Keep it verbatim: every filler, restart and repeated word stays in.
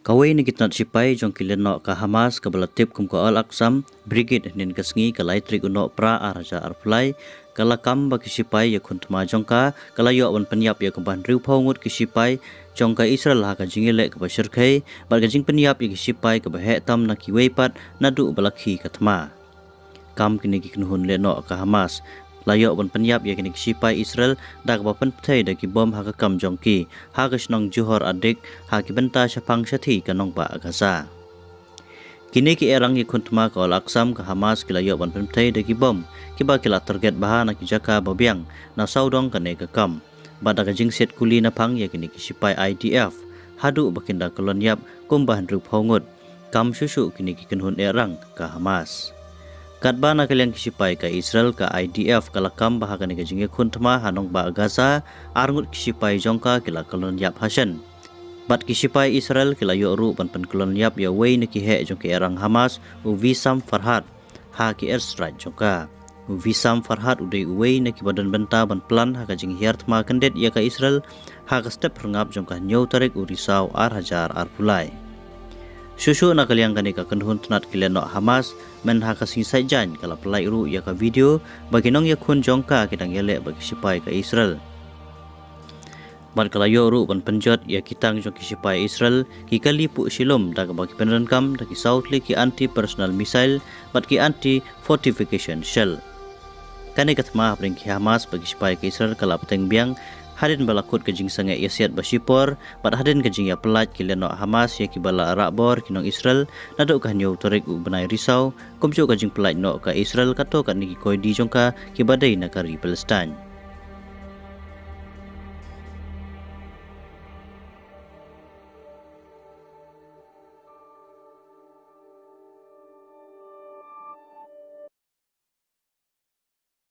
Kawei na ki tnat shipai jong ki lehnoh ka Hamas kaba la tip kum ka Al-Aqsam Brigade, hynnin ka sngi ka lai tarik u Nohprah ar hajar arphew lai, ka la kam ba ki shipai ïakhun thma jong ka, ka la ïoh ban pynïap ïa kumba hynriewphew ngut ki shipai jong ka Israel ha ka jingïaleh kaba shyrkhei, bad ka jingpynïap ïa ki shipai kaba heh tam na kiwei pat naduh ba la khie ka thma. Kam kine ki kynhun lehnoh ka Hamas la ïoh ban pynïap ïa kine ki shipai Israel da kaba pynpthei da ki bom ha ka kam jong ki, ha ka shnong Johor Adik, ha ki bynta shaphang shathie ka nongbah Gaza. Kine ki erang ïakhun thma ka Al-Aqsam ka Hamas ki la ïoh ban pynpthei da ki bom kiba ki la target bha na ki jaka ba biang na sawdong kane ka kam, bad da ka jingsiat kuli naphang ïa kine ki shipai I D F, haduh ba kin da kyllon ïap kumba hynriewphew ngut, kam shuh shuh kine ki kynhun erang ka Hamas. Katba na ka liang ki shipai ka Israel ka I D F ka la kam ba ha kane ka jingïakhun thma ha nongbah Gaza, ar ngut ki shipai jong ka ki la kyllon ïap hashen. Bad ki shipai Israel ki la ïoh ruh ban pynkyllon ïap ïa uwei na ki heh jong ki erang Hamas, u Wissam Farhad, ha ki airstrike jong ka. U Wissam Farhad u dei uwei na kiba don bynta ban plan ha ka jinghiar thma kyndit ïa ka Israel ha ka step phyrngap jong ka hynñiew tarik u Risaw ar hajar arphew lai. Shuh shuh na ka liang kane ka kynhun tnat ki lehnoh Hamas, myn ha ka sngi Saitjaiñ ka la pynlait ruh ïa ka video ba ki nongïakhun jong ka ki dang ïaleh bad ki shipai ka Israel. Bad ka la ïoh ruh ban pynjot ïa ki tank jong ki shipai Israel, ki kali puh shilum da kaba ki pyndonkam da ki saw tylli ki anti-personnel missile bad ki anti-fortification shell. Kane ka thma hapdeng ki Hamas bad ki shipai ka Israel ka la bteng biang hadien ba la kut ka jingsangeh ïasiat ba shipor, bad hadien ka jingïapyllait ki lehnoh Hamas ïa kiba la rah bor ki nong Israel naduh ka hynñiew tarik u bnai Risaw, kumjuh ka jingpyllait noh ka Israel katto katne ki koidi jong ka kiba dei na ka ri Palestine.